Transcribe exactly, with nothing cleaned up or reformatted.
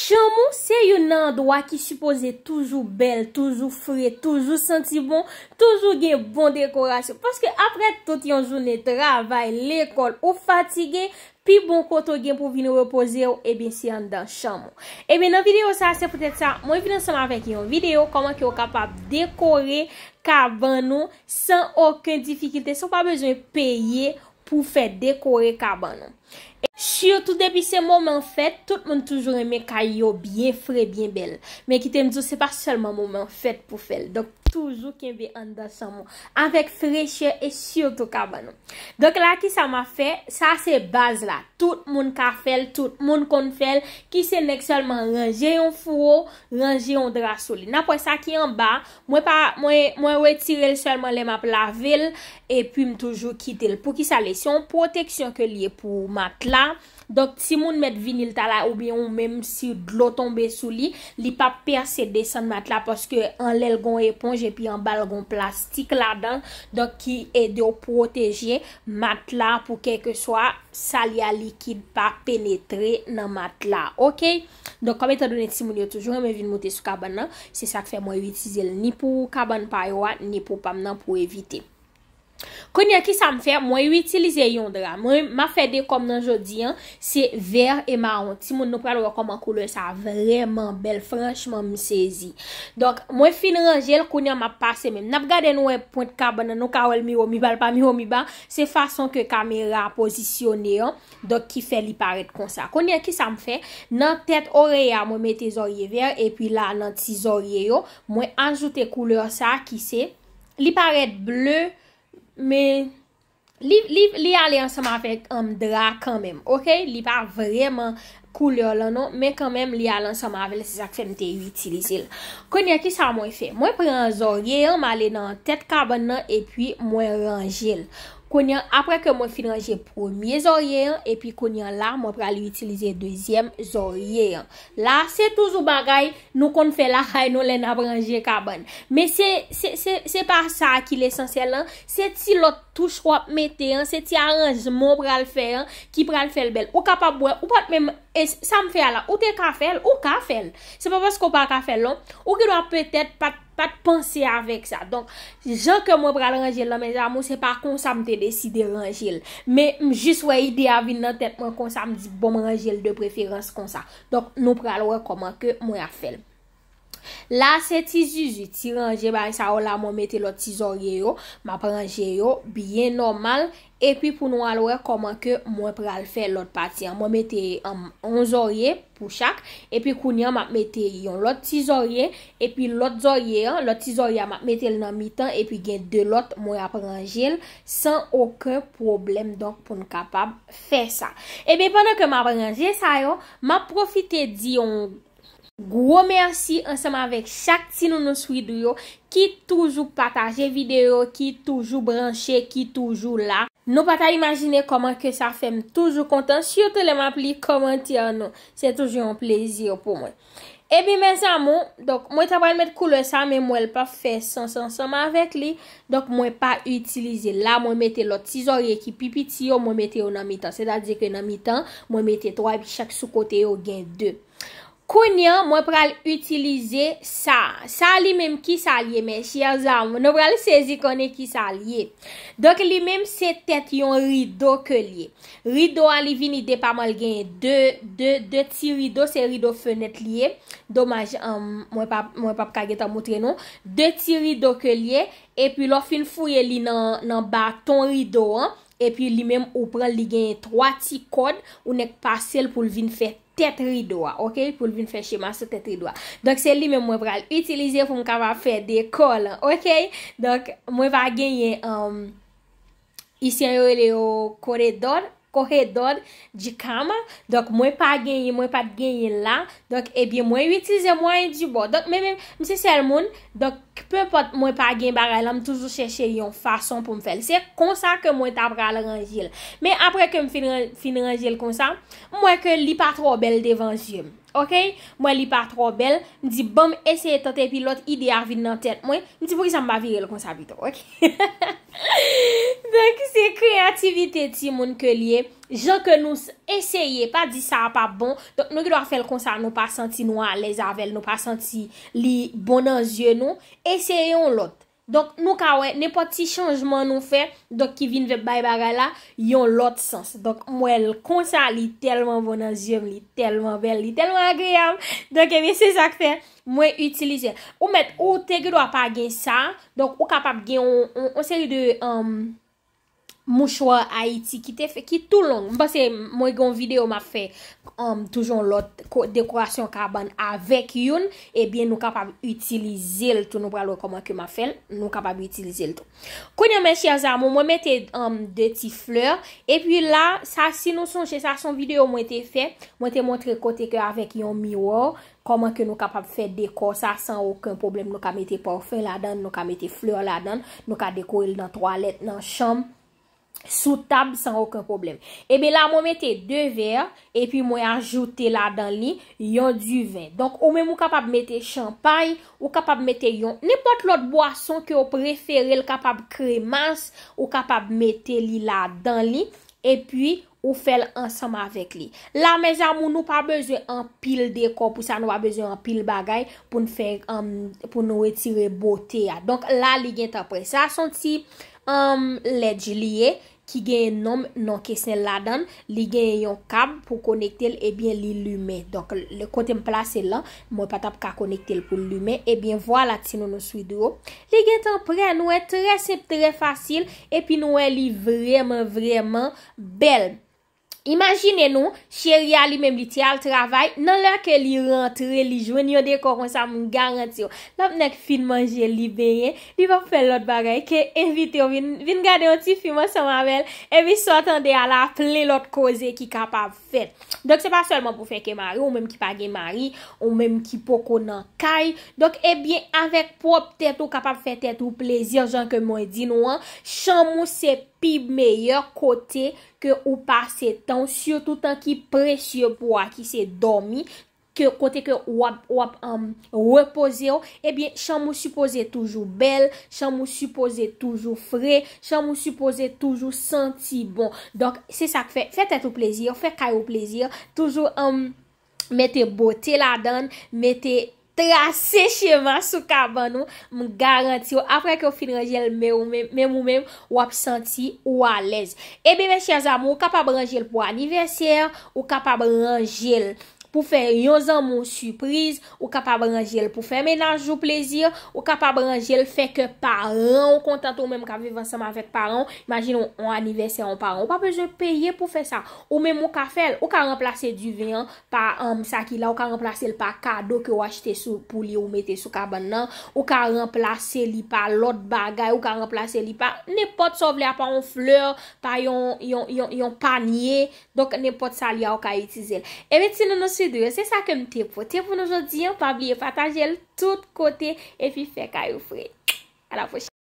Chanm ou se youn nan andwa ki sipoze toujou bèl, toujou fre, toujou santi bon, toujou gen bon dekorasyon. Paske apre tout yon jounen travay, lekòl, ou fatige, pi bon kote w gen pou w vin repoze w, ebyen se anndan chanm ou. Ebyen nan videyo sa, se poutèt sa, mwen vin ansanm avèk yon videyo kòman ke w kapab dekore kabann ou san okenn difikilte, san w pa bezwen peye pou fè dekore kabann ou. Sitou depi se moman fèt, tout moun toujou renmen kay yo byen fre, byen bèl. Men kite m di w, se pa sèlman moman fèt pou fè l. Donk, toujou kenbe anndan chanm ou avèk frechè e sitou kabann ou. Donk la, kisa m ap fè? Sa se baz la. Tout moun ka fè l, tout moun konn fè l. Ki se nèk sèlman ranje yon fouwo, ranje yon dra sou li. N ap wè sa ki anba. Mwen pa, mwen, mwen retire l sèlman lè m ap lave l, epi m toujou kite l. Poukisa l ye? Se yon pwoteksyon ke l ye pou matla. Donk, timoun mèt vini l ta la, oubyen ou menm si dlo tonbe sou li, li p ap pèse desann matla, paske anlè l gon eponj, epi anba l gon plastik ladan, donk ki ede w pwoteje matla pou kèlkeswa sali a likid pa penetre nan matla, oke? Donk, kòm etandone timoun yo toujou renmen vin moute sou kabann nan, se sa k fè mwen itilize l ni pou kabann pa yo a, ni pou pa m nan pou evite. Kounye a, kisa m fè? Mwen itilize yon dra. Mwen, m ap fè dekò m nan jodi a, se vè e mawon. Timoun, nou pral wè kòman koulè sa vrèman bèl. Franchman, m sezi. Donk, mwen fin ranje l, kounye a, m ap pase men m. N ap gade nou wè pwent kabann nan, nou ka wè l miwo miba, l pa miwo miba. Se fason ke kamera a pozisyone an, donk ki fè li parèt konsa. Kounye a, kisa m fè? Nan tèt orèy a, mwen mete zòrye vè, epi la, nan ti zòrye yo, mwen ajoute koulè sa ki se, li parèt ble, men li, li, li ale ansanm avèk, um, dra kanmenm, oke? Li pa vrèman koulè lan non, men kanmenm li ale ansanm avè l, se sa k fè m te itilize l. Kounye a, kisa mwen fè? Mwen pran zòrye an, m ale nan tèt kabann nan, epi mwen ranje l. Kounye a, apre ke mwen fin ranje premye zòrye an, epi kounye a la, mwen pral itilize dezyèm zòrye an. La, se toujou bagay nou konn fè lakay nou lè n ap ranje kabann. Men se, se, se, se pa sa ki lesansyèl lan, se ti lòt touch w ap mete an, se ti aranjman w pral fè an ki pral fè l bèl. Ou kapab wè, ou pa t menm, e sa m fè a la, ou te ka fè l, ou ka fè l. Se pa paske w pa ka fè l non. Ou gendwa petèt pa t, pa t panse avèk sa. Donk, jan ke mwen pral ranje l lan, mes amours, se pa konsa m te deside ranje l. Men m jis wè ide a vin nan tèt mwen konsa, m di, bon, m ranje l de preferans konsa. Donk, nou pral wè kòman ke mwen ap fè l. La, se ti zuzu, ti ranje bagay sa yo la, mwen mete lòt ti zòrye yo, m ap ranje yo byen nòmal. Epi pou nou al wè kòman ke mwen pral fè lòt pati an. Mwen mete, um, yon zòrye pou chak. Epi kounye a, m ap mete yon lòt ti zòrye. Epi lòt zòrye an, lòt ti zòrye a, m ap mete l nan mitan. Epi gen de lòt, mwen ap ranje l san okenn pwoblèm. Donk, pou n kapab fè sa. Ebyen, pandan ke m ap ranje sa yo, m ap pwofite di yon gwo mèsi ansanm avèk chak ti nounours Ridou yo ki toujou pataje videyo, ki toujou branche, ki toujou la. Nou pa ta imajine kòman ke sa fè m toujou kontan, sitou lè m ap li kòmantè nou. Se toujou yon plezi pou mwen. Ebyen, mes amours, donk, mwen ta pral met koulè sa, men m wè l p ap fè sans ansanm avèk li. Donk, mwen pa itilize l. La, mwen mete lòt ti zòrye ki pi piti yo, mwen mete yo nan mitan. Sètadi ke nan mitan, mwen mete twa, epi chak sou kote yo gen de. Kounye a, mwen pral itilize sa. Sa li menm, kisa l ye, mes chers amours? Nou pral sezi konnen kisa l ye. Donk, li menm, se tèt yon rido ke l ye. Rido a, li vini depaman, l genyen de, de, de ti rido, se rido fenèt li ye. Domaj, um, mwen pa, mwen p ap ka gentan moutre nou. De ti rido ke l ye, epi lè w fin fouye li nan, nan baton rido an, epi li menm ou pran l, li genyen twa ti kòd, ou nèk pase l pou l vin fè tèt rido a, oke? Pou l vin fè chema sou tèt rido a. Donk, se li menm mwen pral itilize pou m kapab fè dekò lan, oke? Donk, mwen pa genyen, um, Ayisyen yo rele yo koredòd, koredòd di kama. Donk, mwen pa genyen, mwen pa t genyen la. Donk, ebyen, mwen itilize mwayen di bò. Donk, men, men, m se sèl moun. Donk, penpòt mwen pa gen bagay la, m toujou chèche yon fason pou m fè l. Se konsa ke mwen ta pral ranje l. Men apre ke m fin ran-, fin ranje l konsa, m wè ke li pa twò bèl devan zye m. Oke? M wè li pa twò bèl. M di, ban m eseye tante, epi lòt ide a vin nan tèt mwen. M di, poukisa m pa vire l konsa pito? Oke? Donk, se kreyativite timoun ke l ye. jan ke nou eseye, pa di sa a pa bon. Donk, nou gen dwa fè l konsa, nou pa santi nou alèz avè l, nou pa santi li bon nan zye nou. Eseye yon lòt. Donk, nou ka wè, nenpòt ti chanjman nou fè, donk, ki vin fè bay bagay la yon lòt sans. Donk, m wè l konsa, li tèlman bon nan zye m, li tèlman bèl, li tèlman agreyab. Donk, ebyen, se sa k fè mwen itilize l. Ou mèt, ou te gen dwa pa gen sa, donk, ou kapab gen yon, yon, yon seri de, um, mouchwa Ayiti ki te fè, ki tou long. M panse mwen gen yon videyo m ap fè, um, toujou yon lòt ko-, dekorasyon kabann avèk youn, ebyen nou kapab itilize l tou. Nou pral wè kòman ke m ap fè l. Nou kapab itilize l tou. Kounye a, mes chers amours, mwen mete, um, de ti flè. Epi la, sa, si nou sonje, sa se yon videyo mwen te fè. Mwen te montre kote ke avèk yon miwa, kòman ke nou kapab fè dekò sa san okenn pwoblèm. Nou ka mete pafen ladan, nou ka mete flè ladan, nou ka dekore l nan twalèt, nan chanm, sou tab san okenn pwoblèm. Ebyen la, mwen mete de vè, epi mwen ajoute ladan li yon diven. Donk, ou menm ou kapab mete chanpay, ou kapab mete yon, nenpòt lòt bwason ke w prefere, l kapab kremas, ou kapab mete li ladan li, epi ou fè l ansanm avèk li. La, mes amours, nou pa bezwen anpil dekò pou sa, nou pa bezwen anpil bagay pou n fè, um, pou nou retire bote a. Donk, la, li gentan prè. Sa, se yon ti, um, lèdj li ye, ki gen non m, non kesnèl ladan l, li gen yon kab pou konekte l, ebyen, li limen. Donk, le kote m plase l lan, mwen pa t ap ka konekte l pou l limen. Ebyen, vwala, ti nounou Swidou yo. Li gentan prè, nou wè, trè senp, trè fasil, epi nou wè li vrèman, vrèman bèl. Imajine nou, cheri a li menm li te al travay, nan lè ke li rantre, li jwenn yon dekò konsa, m garanti w. Lòt nèg fin manje, li benyen, li p ap fè lòt bagay ke envite w vin, vin gade yon ti fim ansanm avè l, epi sa w tande a la, plen lòt koze ki kapab fèt. Donk, se pa sèlman pou fè kè mari, ou menm ki pa gen mari, ou menm ki poko nan kay. Donk, ebyen, avèk pwòp tèt ou, kapab fè tèt ou plezi, jan ke mwen di nou an, chanm ou se pi meyè kote ke ou pase tan w, sitou tan ki presye pou ou a, ki se dòmi, ke kote ke w ap, w ap, um, repoze w, ebyen, chanm ou sipoze toujou bèl, chanm ou sipoze toujou fre, chanm ou sipoze toujou santi bon. Donk, se sa k fè, fè tèt ou plezi, fè kay ou plezi, toujou, um, mete bote ladan l, mete trase chema sou kabann ou, m garanti w, apre ke w fin ranje l, men ou menm, menm ou menm, w ap santi ou alèz. Ebyen, mes chers amours, ou kapab ranje l pou anivèsè, ou kapab ranje l pou fè yon zanmi w sipriz, ou kapab ranje l pou fè mennaj ou plezi, ou kapab ranje l fè kè paran w kontan tou, ou menm k ap viv ansanm avèk paran w. Imajine w, yon anivèsè yon paran, ou pa bezwen peye pou fè sa. Ou menm ou ka fè l, ou ka ranplase diven an pa, um, sa ki la, ou ka ranplase l pa kado ke w achte sou, pou li, ou mete sou kabann nan, ou ka ranplase li pa lòt bagay, ou ka ranplase li pa nenpòt sa w vle, apa yon flè, pa yon, yon, yon, yon panye, donk nenpòt sa li a, ou ka itilize l. Ebyen, ti nounou Swidou yo, se sa ke m te pote pou nou jodi an, pa bliye pataje l tout kote, epi fè kay ou fre. A la pwochèn.